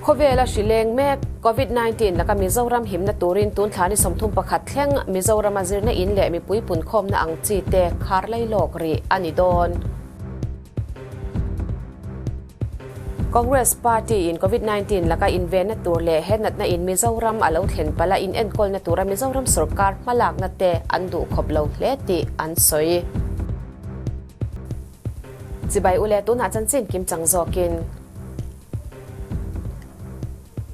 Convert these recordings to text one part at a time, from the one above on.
Khawvela hri leng mek Covid 19 laka Mizoram himna turin tun thla ni 31 thleng Mizorama zirna in leh mipui punkhawmna ang chi te khar lailawk rih a ni dawn. Congress Party in Covid 19 laka invenna tur leh he natna in Mizoram a lo thlen palh a, inenkawlna tura Mizoram sorkar hmalakna te an duh khawp lo hle tih an sawi. Chibai u le, tunah chanchin kim chang zawkin.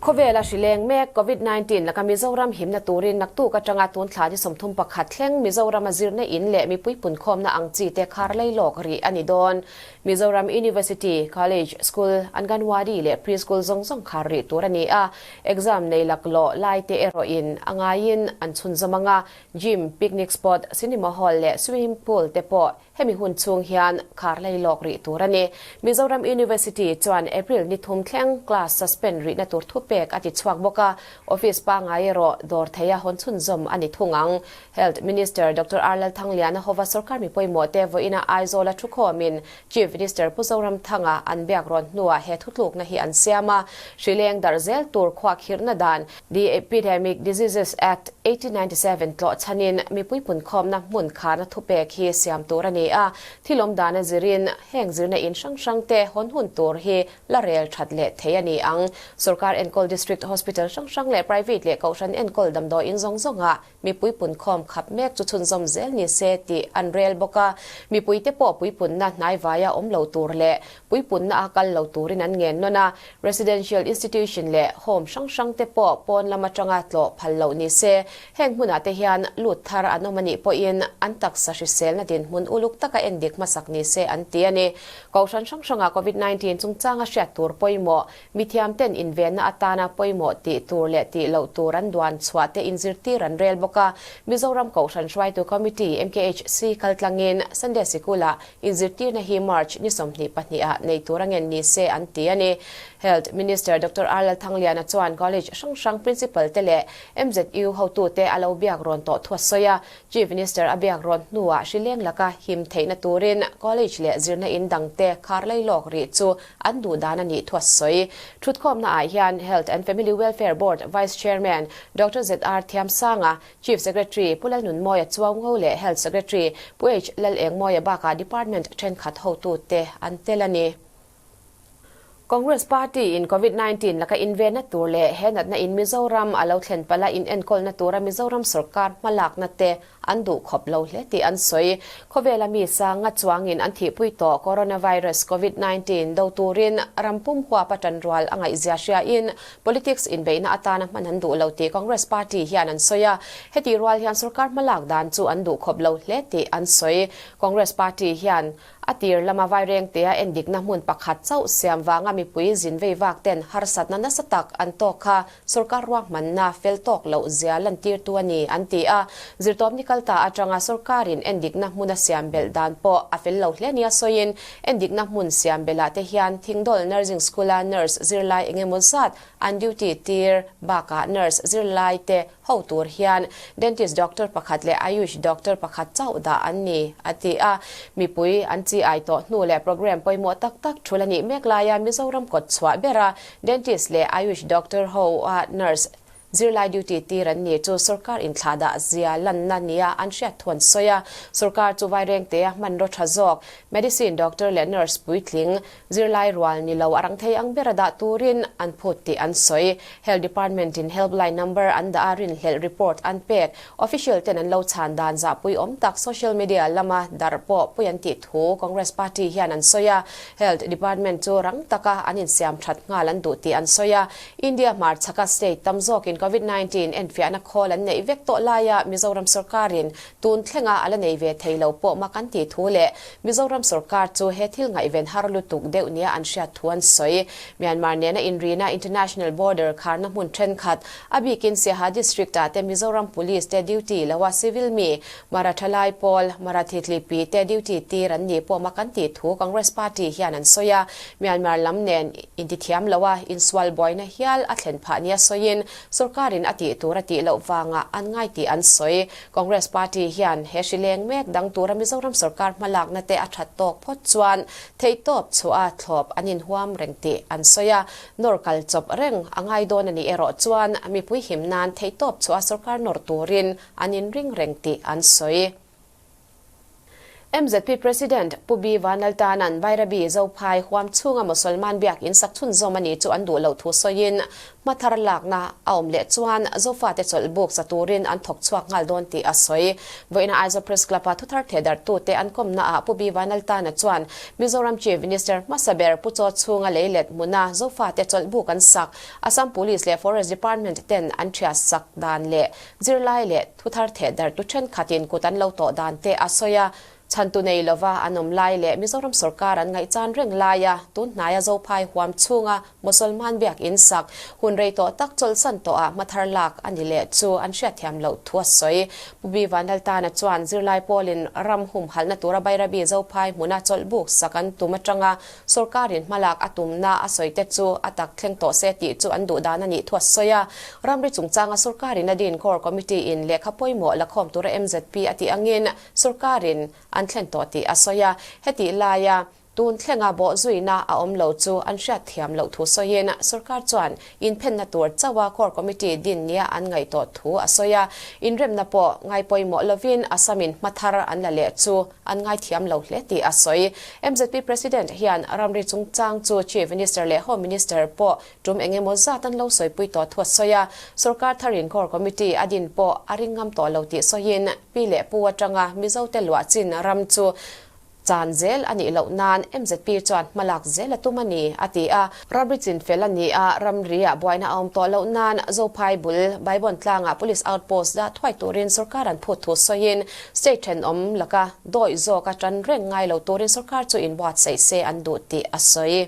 Khawvela hri leng mek Covid 19 laka Mizoram himna turin naktuk atanga tun thla ni 31 thleng Mizorama zirna in leh mipui punkhawmna ang chi te khar lailawk rih a ni dawn. Mizoram University, College, School, Anganwadi leh Pre-School zawng zawng khar rih tur a ni a, exam nei laklawh lai te erawhin a ngaiin an chhunzawm ang a, gym, picnic spot, cinema hall leh swimming pool te pawh hemi hun chhung hian khar lailawk rih tur a ni. Mizoram University chuan April ni thum thleng class suspend rihna tur thupek a ti chhuak bawk a, office pangngai erawh dawr theia hawn chhunzawm a ni thung ang. Health Minister Doctor R Lalthangliana hova sorkar mi pawimawh te vawiina Aizawla thukhawmin Chief Minister Pu Zoramthanga an biak rawn hnuah he thutlukna hi an siam a, hrileng darh zel tur khuahkhirhna dan The Epidemic Diseases Act, 1897 tlawh chhanin mipui punkhawmna hmun kharna thupek hi siam tur a ni a, thilawm dana zirin heng zirna in hrang hrang te hawn hun tur hi la rel that leh thei a ni ang. Sorkar enkawl District Hospital hrang hrang leh Private leh Kohhran enkawl damdawiin zawng zawngah Mipui punkhawm khap mek chu chhunzawm zel ni se tih an rel bawk a, mipuite pawh puipunna hnaivaia awm lo tur leh puipunna a kal lo turin an ngen nawn a, residential institution leh home hrang hrangte pawh pawn lam atanga tlawh phal loh ni se, heng hmunah te hian lut thar an awm a nih pawhin an taksa hriselna dinhmun uluk taka endik hmasak ni se an ti a ni. Kohhran hrang hrangah Covid 19 chungchanga hriat tur pawimawh Mithiam ten invenna atana pawimawh tih tur leh tih loh tur an duan chhuah te inzirtir an rel bawk a. Mizoram Kohhran Hruaitu Committee, MKHC, kaltlangin Sunday Sikul-ah inzirtirna hi March ni 22 ah nei tur a ngen ni se an ti a ni. Health Minister Doctor R Lalthangliana chuan College hrang hrang Principal te leh MZU hotute a lo biak rawn tawh thu a sawi a. Chief Minister a biak rawn hnuah hrileng laka him theihna turin College leh zirna in dangte khar lailawk rih chu an duh dan a nih thu a sawi. Thutkhawmna ah hian Health and Family Welfare Board Vice Chairman Doctor ZR Thiamsanga, Chief Secretary Pu Lalnunmawia Chuaungo leh Health Secretary Pu H Lalengmawia bakah Department thenkhat hotute an tel a ni. Congress Party in Covid 19 laka invenna tur leh he natna in Mizoram a lo thlen palh a inenkawlna tura Mizoram sorkar hmalakna te an duh khawp lo hle tih an sawi. Khawvela mi sanga chuangin an thihpui tawh Coronavirus, Covid 19, do turin ram pum huapa tanrual a ngaihzia hriain politics inbeihna atana hman an duh lo tih Congress Party hian an sawi a. Hetih rual hian sorkar hmalak dan chu an duh khawp lo hle tih an sawi. Congress Party hian A tir lama Vairengtea endikna hmun pakhat chauh siam vanga mipui zin vei vak ten harsatna nasa tak an tawk kha sorkar ruahmanna fel tawk loh zia lantirtu a ni, an ti a. Zirtawpni kalta atanga sorkarin endikna hmuna siam belh dan pawh a fel lo hle nia sawiin, endikna hmun siam belhah te hian Thingdawl Nursing School-a nurse zirlai engemaw zat an duty tir bakah nurse zirlai te Ho tur hian dentist doctor pakhat leh Ayush doctor pakhat chauh dah an ni, a ti a. Mipui an chi ai tawh hnu leh programme pawimawh tak tak thul a nih mek laia Mizoram kawt chhuah bera dentist leh Ayush doctor ho a nurse zirlai duty tir an ni chu sorkar inthlahdah zia lanna nia an hriat thu an sawi a. Sorkar chu Vairengtea hmanraw tha zawk medicine doctor leh nurse puitling Zirlai rual ni lo a rang thei ang bera dah turin an phut tih an sawi. Health Department in helpline number an dah a rinhlelh report an pek. Official ten an lo chhan dan zahpui awm tak social media lama darh pawh pui an tih thu Congress party hian an sawi a. Health Department chu rang taka an insiam that nghal an duh tih an sawi a. India hmarchhaka state tam zawkin Covid 19 enfiahna khawl an neih vek tawh laia Mizoram sorkarin Tun thlenga a la nei ve thei lo pawh mak an tih thu leh Mizoram sorkar chu he thil ngaihven har lutuk deuh nia an hriat thu an sawi. Myanmar nena inrina international border kharna hmun thenkhat, a bikin Siaha district ah te Mizoram police te duty loa civil mi, Maratha lai pawl, Marathi tlipi te duty tir an nih pawh mak an tih thu Congress party hian an sawi a. Myanmar lam nen intithiam loa insual buaina hial a thlen phah nia sawiin sorkar. Sorkarin a tih tur a tih loh vangah an ngai tih an sawi. Congress party hian he hri leng mek dang tura Mizoram sorkar hmalakna te a that tawk phawt chuan theihtawp chhuah a thlawp an inhuam reng tih an sawi a. Nawr kal chawp reng a ngai dawn a nih erawh chuan mipui him nan theihtawp chhuah sorkar nawr turin an inring reng tih an sawi. MZP President Pu B Vanlaltana'n Bairabi Zophai huam chhunga Mosolman biakinn sak chhunzawm a nih chu an duh loh thu sawiin hmathar lakna a awm leh chuan Zofate chawlh buk sa turin an thawk chhuak nghal dawn tih a sawi. Vawiina Aizawl Press Club-a thuthar thehdarhtute an kawmnaah Pu B Vanlaltana chuan Mizoram Chief Minister hmasa ber Pu Chaw chhunga leilet hmuna Zofate chawlh buk an sak Assam Police leh Forest Department ten an thiah sak dan leh Zirlai leh thuthar thehdarhtu thenkhatin kut an lo tawh dan te a sawi a, chhantu nei lova an awm lai leh Mizoram sorkar an ngaihchan reng laia tun hnaia Zophai huam chhunga Mosolman biakinn sak hun rei tawh tak chawlhsan tawhah hmathar lak a ni leh chu an hriatthiam loh thu a sawi. Pu B Vanlaltana chuan zirlai pawlin ram humhalhna tura Bairabi Zophai hmuna chawlhbuk sak an tum atanga Sorkarin hmalak a tumna a sawi te chu a tak thleng tawh se tih chu an duh dan a nih thu a sawi a. Ramri chungchanga sorkarin a din Core Committee in lehkha pawimawh la khawm tura MZP a tih angin sorkarin an thlen tawh tih a sawi a. Hetih laia tun thlenga bawhzuina a awm lo chu an hriatthiam loh thu sawiin sorkar chuan inphenna tur chauha Core Committee din nia an ngaih tawh thu a sawi a. Inremna pawh ngai pawimawh lovin Assam-in hmathar an la leh chu An ngaithiam lo hle tih a sawi. MZP President hian ramri chungchang chu Chief Minister leh Home Minister pawh tum eng emaw zat an lo sawipui tawh thu a sawi a. Sorkar tharin Core Committee a din pawh a ring ngam tawh lo tih sawiin pi leh pu atanga Mizote luah chin ram chu chan zel a nih loh nan MZP chuan hmalak zel a tum a ni, a ti a. Ramri chin fel a ni a, ramri-ah buaina a awm tawh loh nan Zophai bul Baibawn tlangah Police Outpost dah thuai turin sorkar an phut thu sawiin State thenawm laka dawih zawka tan reng ngai lo turin sorkar chu inbuatsaih se an duh tih a sawi.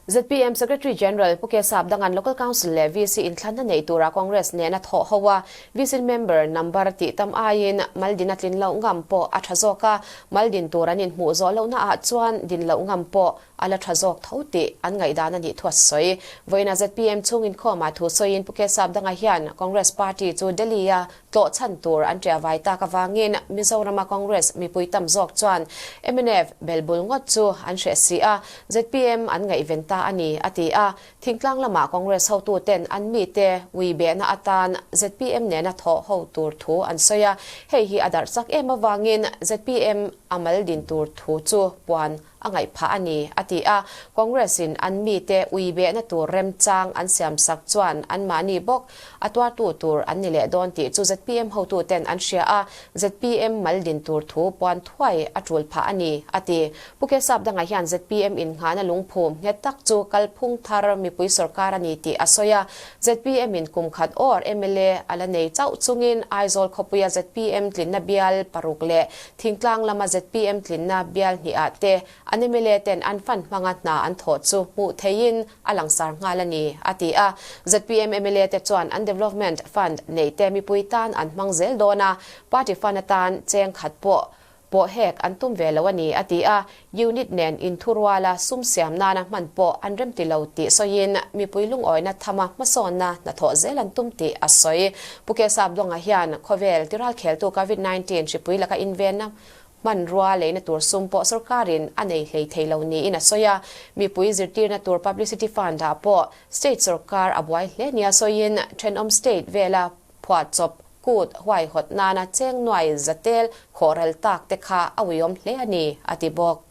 Zpm Secretary General Pu Kesap Dangan Local Council leh VC inthlanna nei tura Congress nena thawh ho a, VC member number tih tam aiin mal din a tlin loh ngam pawh a tha zawk a, mal din tur an inhmuh zawh lohna ah chuan din loh ngam pawh A la tha zawk tho tih an ngaihdan a nih thu a sawi. Vawiina zpm chhung inkhawmah thu sawiin Pu Kesap Danga hian Congress party chu Delhi-a tlawh chhan tur an ṭiah vai tak avangin Mizorama Congress mipui tam zawk chuan mnf belbul ngawt chu an hreh si a, zpm an ngaihven ta a ni, a ti a. Thingtlang lamah Congress hotuten an mite ui behna atan zpm nena thawh ho tur thu an sawi a, hei hi a darh chak em avangin zpm a mal din tur thu chu puan a ngaih phah a ni, a ti a. Congress-in an mite ui behna tur remchang an siamsak chuan anmahni bawk a tuartu tur an ni leh dawn tih chu zpm hotuten an hria a, zpm mal din tur thu puan thuai a tul phah a ni, a ti. Pu Kesap dangah hian zpm innghahna lungphum nghet tak chu kalphung thar mipui sorkar a ni tih a sawi a. Zpm in kum khat awr mla a la nei chauh chungin Aizawl khawpuia zpm tlinna bial paruk leh Thingtlang lama zpm tlinna bial hnihah te an mla ten an fund hmanga hna an thawh chu hmuh theihin a langsar nghal a ni, a ti a. Zpm mla te chuan an development fund neih te mipui tan an hmang zel dawn a, party fund atan cheng khat pawh pawh hek an tum ve lo a ni, a ti a. Unit nen inthuruala sum siam nana hman pawh an remti lo tih sawiin mipui lungawina thama hmasawnna hnathawh zel an tum tih a sawi. Pu Kesap Dawnga hian khawvel tiralkheltu Covid 19 hripui laka invenna hmanrua leina tur sum pawh sorkarin a nei hlei thei lo niin a sawi a. Mipui zirtirna tur Publicity Fund-ah pawh state sorkar a buai hle nia sawiin thenawm state vela phuahchawp kut huaihawt nana cheng nuai zatel khawhral tak te kha a uiawm hle a ni, a ti bawk.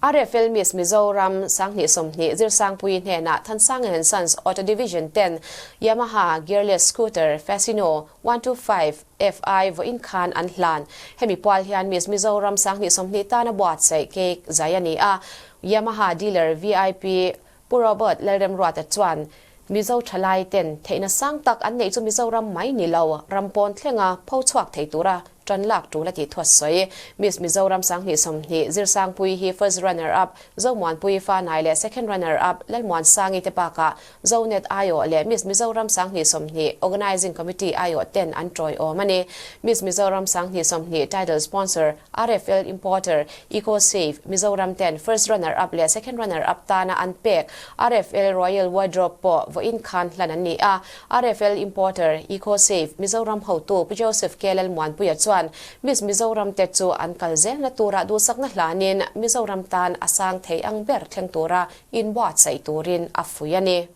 RFL Miss Mizoram 2020 Zirsangpui hnenah Thansang and Sons Auto Division ten Yamaha Gearless Scooter Fascino 125 FI vawiin khan an hlan. Hemi pual hian Miss Mizoram 2020 tana buatsaih cake zai a ni a, Yamaha dealer VIP Pu Robert Lalremruata chuan Mizo thalai ten theihna sang tak an neih chu Mizoram mai ni lo, ram pawn thlenga pho chhuak thei tura Ṭan lak ṭul a tih thu a sawi. Miss Mizoram 2020 Zirsangpuii hi First Runner Up Zomuanpuii Fanai leh Second Runner Up Lalmuansangi te bakah Zonet aiawh leh Miss Mizoram 2020 Organising Committee aiawh ten an ṭawiawm a ni. Miss Mizoram 2020 Title Sponsor RFL Importer EcoSave Mizoram ten First Runner Up leh Second Runner Up tana an pek RFL Royal Wardrobe pawh vawiin khan hlan an ni a. RFL Importer, EcoSave, Mizoram hotu Pu Joseph K. Lalmuanpuia chuan Miss Mizoram te chu an kal zelna turah duhsakna hlanin Mizoram tan a sang thei ang ber thleng tura inbuatsaih turin a fuih a ni.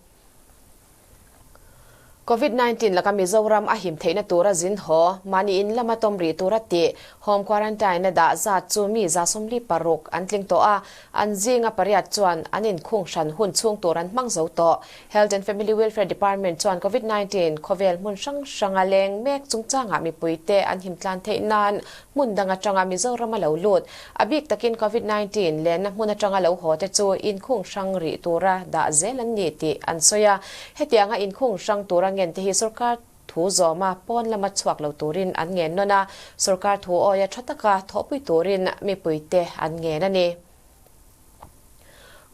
Covid 19 laka Mizoram a him theihna tura zin haw, mahni in lama tawm rih tura tih, home quarantine a dah zat chu mi 46 an tling tawh a, an zinga pariat chuan an inkhung hran hun chhung tur an hmang zo tawh. Health and Family Welfare Department chuan Covid 19 khawvel hmun hrang hranga leng mek chungchangah mipuite an himtlan theih nan hmun dang atanga Mizoram a lo lut. A bik takin Covid 19 lenna hmun atanga lo haw te chu inkhung hrang rih tura dah zel an ni tih an sawi a. Hetianga inkhung hrang tura ngen te hi sorkar thu zawma pawn lama chhuak lo turin an ngen nawn a, sorkar thu awia tha taka thawhpui turin mipuite an ngen a ni.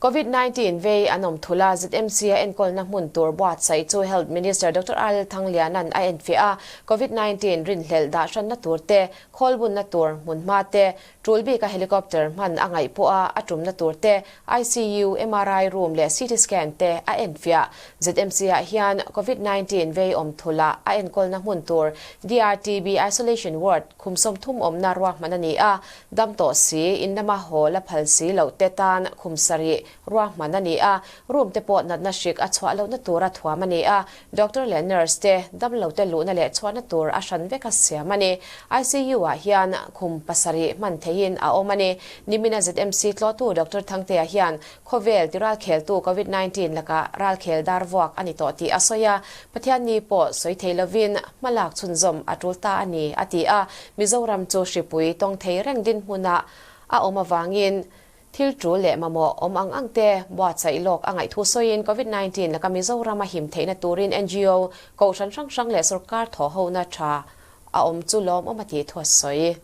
Covid 19 vei an awm thul a, ZMC a enkawlna hmun tur buatsaih chu Health Minister Doctor RL Thangliana'n a enfiah a, Covid 19 rinhlelh dah hranna tur te, khawl bunna tur hmunhma te, tul bika helicopter hman a ngaih pawh a a tumna tur te, ICU, MRI room leh CT scan te a enfiah. ZMC ah hian Covid 19 vei awm thula a enkawlna hmun tur DRTB Isolation Ward khum 30 awmna ruahman a ni a, Dam tawh si, in lama haw la phal si loh te tan khum sarih ruahman a ni a, room te pawh natna hrik a chhuah lohna tura thuam a ni a, doctor leh nurse te damlo te luhna leh chhuahna tur a hran vek a siam a ni. ICU ah hian khum pasarih hman theihin a awm a ni. Nimina ZMC tlawhtu Doctor Thangtea hian Khawvel ti ralkheltu Covid 19 lakah ralkhel dar vuak a ni tawh tih a sawi a, Pathianni pawh sawi thei lovin hmalak chhunzawm a tul ta a ni, a ti a. Mizoram chu hripui tawng thei reng dinhmunah a awm avangin thil tul leh mamawh awm ang ang te buatsaih lawk a ngaih thu sawiin Covid 19 laka Mizoram a him theihna turin ngo, kohhran hrang hrang leh sorkar thawhhona tha a awm chu lawmawm a tih thu a sawi.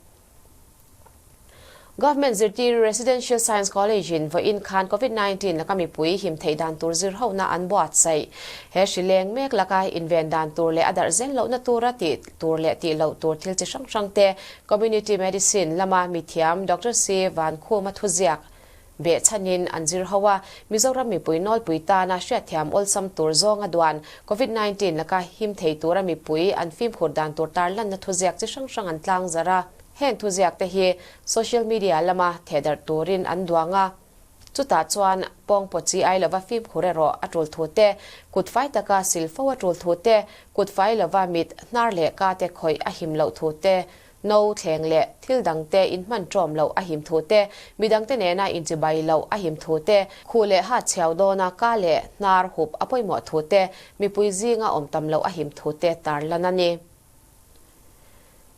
Government zirtir Residential Science College in vawiin khan Covid 19 laka mipui him theih dan tur zirhona an buatsaih. He hri leng mek laka inven dan tur leh a darh zel lohna tura tih tur leh tih loh tur thil chi hrang hrang te Community Medicine lama mithiam Doctor C Vankhuma thuziak behchhanin an zir ho a, Mizoram mipui nawlpui tana hriatthiam awlsam tur zawnga duan Covid 19 laka him thei tura mipui an fimkhur dan tur tarlanna thuziak chi hrang hrang an tlangzarh a. Heng thuziak te hi social media lama thehdarh turin an duang a, chutah chuan pawngpaw chi ai lova fimkhur erawh a tul thu te, kut fai taka sil fo a tul thu te, kut fai lova mit, hnar leh ka te khawih a him loh thu te, no thleng leh thil dang te inhman ṭawm loh a him thu te, midang te nena inchibai loh a him thu te, khuh leh hat chhiau dawna ka leh hnar hup a pawimawh thu te, mipui zinga awm tam loh a him thu te tarlan a ni.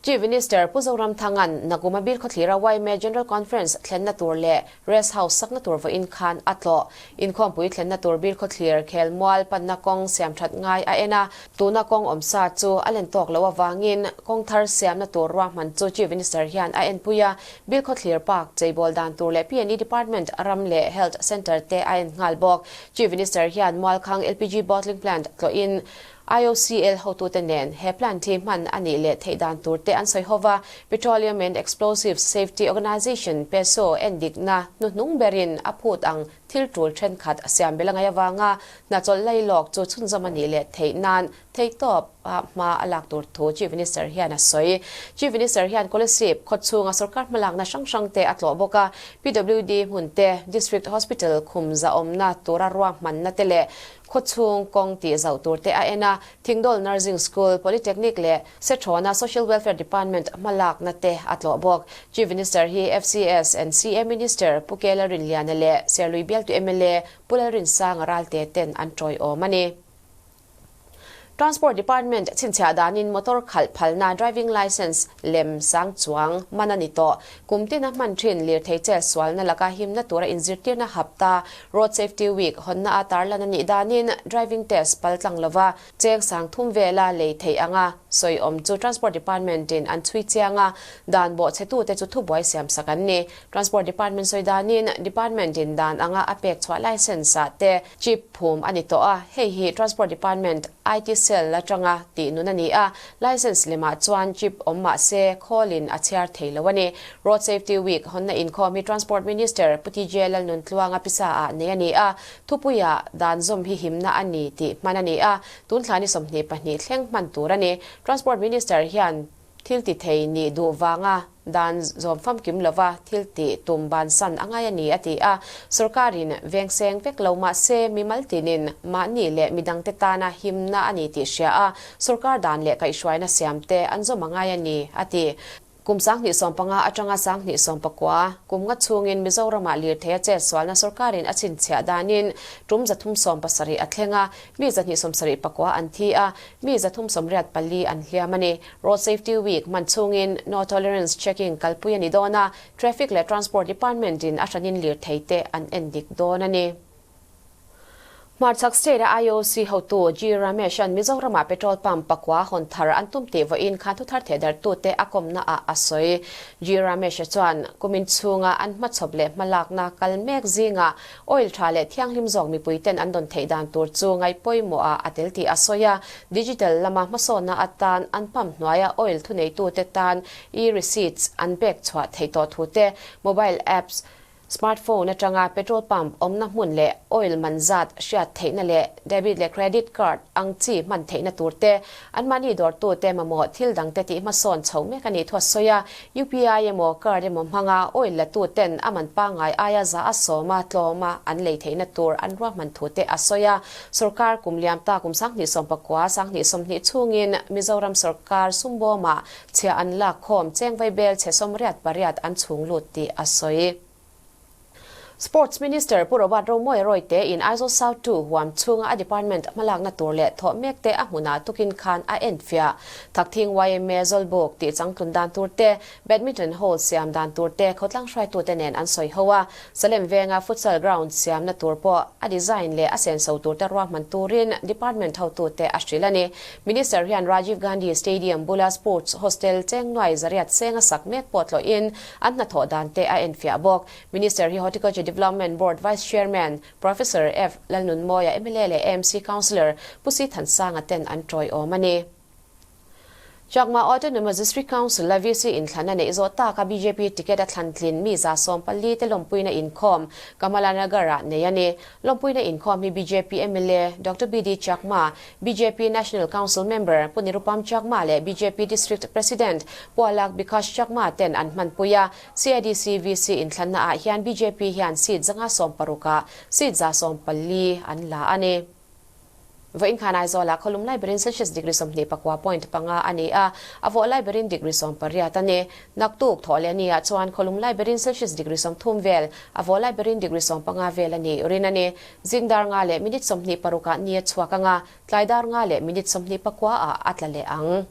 Chief Minister Pu Zoramthanga'n Naguma Bilkhawthlira yma General Conference thlenna tur leh Rest House sakna tur vawiin khan a tlawh. Inkhawmpui thlenna tur Bilkhawthlir khelmual panna kawng siam that ngai a en a, tuna kawng awmsa chu a len tawk loh avangin kawng thar siamna tur ruahman chu Chief Minister hian a enpui a, Bilkhawthlir Park cheibawl dan tur leh PNE Department ram leh Health Centre te a en nghal bawk. Chief Minister hian Mualkhang LPG Bottling Plant tlawhin IOCL hotute nen he plant hi hman a nih leh theih dan tur te an sawi ho va, Petroleum and Explosives Safety Organisation, PESO, endikna hnuhnung berin a phut ang thil tul thenkhat siam bel a ngaih avanga hna chawlh lai lawk chu chhunzawm a nih leh theih nan theihtawp a hma a lak tur thu Chief Minister hian a sawi. Chief Minister hian Kolasib khawchhunga sorkar hmalakna hrang hrang te a tlawh bawk a, PWD hmun te, District Hospital khum zahawmna tura ruahmanna te leh Khawchhung kawng tih zauh tur te a en a, Thingdawl Nursing School, Polytechnic leh Sethawna Social Welfare Department hmalakna te a tlawh bawk. Chief Minister hi FCS and CA Minister Pu K Lalrinliana leh Serlui bialtu mla Pu Lalrinsanga Ralte ten an tawiawm a ni. Transport Department chhinchhiah danin motor khalh phalna driving licence lem sang chuang man a ni tawh. Kum tina hman thin lirthei chet sualna laka himna tura inzirtirna hapta Road Safety Week hawnna a tarlan a nih danin driving test pal tlang lova cheng sang thum vela lei theih anga sawi awm chu Transport Department-in an chhui chiang a, dan bawhchhetute chu thubuai siamsak an ni. Transport Department sawi danin Department-in dan anga a pek chhuah licence-ah te chip phum a ni tawh a, hei hi Transport Department IT Cell atanga tih nun a ni a, licence lemah chuan chip awm mah se khawlin a chhiar thei lo a ni. Road Safety Week hawnna inkhawm hi Transport Minister Pu TJ Lalnuntluanga pisa-ah nei a ni a, thupuiah dan zawm hi himna a ni tih hman a ni a, tun thla ni 22 thleng hman tur a ni. Transport Minister hian Thil ti thei nih duh vanga dan zawm famkim lova thil tih tum bansan a ngai a ni, a ti a. Sorkarin veng seng vek lo mah se mimal tinin mahni leh midangte tana himna a ni tih hria a, sorkar dan leh kaihhruaina siamte an zawm a ngai a ni, a ti. Kum 2015 atanga 2019 kum nga chhungin Mizoramah lirthei a chetsualna sorkarin a chhinchhiah danin tum 370 a thleng a, mi 274 an thi a, mi 384 an hliam a ni. Road Safety Week hman chhungin No Tolerance Checking kalpui a ni dawn a, Traffic leh Transport Department-in a hranin lirthei te an en dik dawn a ni. Hmarchhak State-a IOC hotu G. Ramesh-a'n Mizoramah petrol pump pakua hawn thar an tum tih vawiin khan thuthar thehdarhtute a kawmnaah a sawi. G. Ramesh-a chuan kumin chhunga an hmachhawp leh hmalakna kal mek zingah Oil tha leh thianghlim zawk mipuiten an dawn theih dan tur chu ngaihpawimawhah a tel tih a sawi a, digital lama hmasawnna atan an pump hnuaia oil thuneitute tan e-receipts an pek chhuah theih tawh thu te, mobile apps, smartphone atanga petrol pump awmna hmun leh oil man zat hriat theihna leh debit leh credit card ang chi hman theihna tur te, anmahni dawrtute mamawh thil dangte tih hmasawn chho mek a nih thu a sawi a. UPI emaw card emaw hmanga oil la tu ten a man pangngai aia za a sawm a tlawm a an lei theihna tur an ruahman thu te a sawi a. Sorkar kum liam ta kum 2019, 2020 chhungin Mizoram sorkar sumbawmah chhia an lak khawm cheng vaibel chhe 88 an chhung lut tih a sawi. Sports Minister Pu Robert Romawia Royte in Aizawl South 2 huam chhunga a department hmalakna tur leh thawh mek te a hmunah tukin khan a enfiah. Thakthing yma Zawlbuk tih changtlun dan tur te, Badminton Hall siam dan tur te khawtlang hruaitute nen an sawi ho a. Salem venga Futsal Ground siamna tur pawh a design leh a senso tur te ruahman turin department hotute a hrilh a ni. Minister hian Rajiv Gandhi Stadium bula Sports Hostel cheng nuai 800 senga sak mek pawh tlawhin An hnathawh dan te a enfiah bawk. Minister hi Horticulture Development Board Vice Chairman Professor F. Lalnunmawia, mla leh AMC Councillor Pu Si Thansanga ten an tawiawm a ni. Chakma Autonomous District Council a VC inthlan a neih zawh taka bjp ticket a thlan tlin mi 140 te lawmpuina inkhawm Kamalanagar-ah nei a ni. Lawmpuina inkhawm hi bjp mla Doctor BD Chakma, Bjp National Council member Pu Nirupam Chakma leh bjp District President Pu Alak Bikash Chakma ten an hmanpui a. CADC VC inthlanna ah hian bjp hian seat 160 ah seat 140 an la a ni. Vawiin khan Aizawlah khawlum lai berin Celsius degree 29.5 a ni a, a vawh lai berin degree 18 a ni. Naktuk thawh leh ni ah chuan khawlum lai berin Celsius degree 30 vel, a vawh lai berin degree 15 vel a ni rin a ni. Zing dar nga leh minute 26 ah ni a chhuak ang a, tlai dar nga leh minute 29 ah a tla leh ang.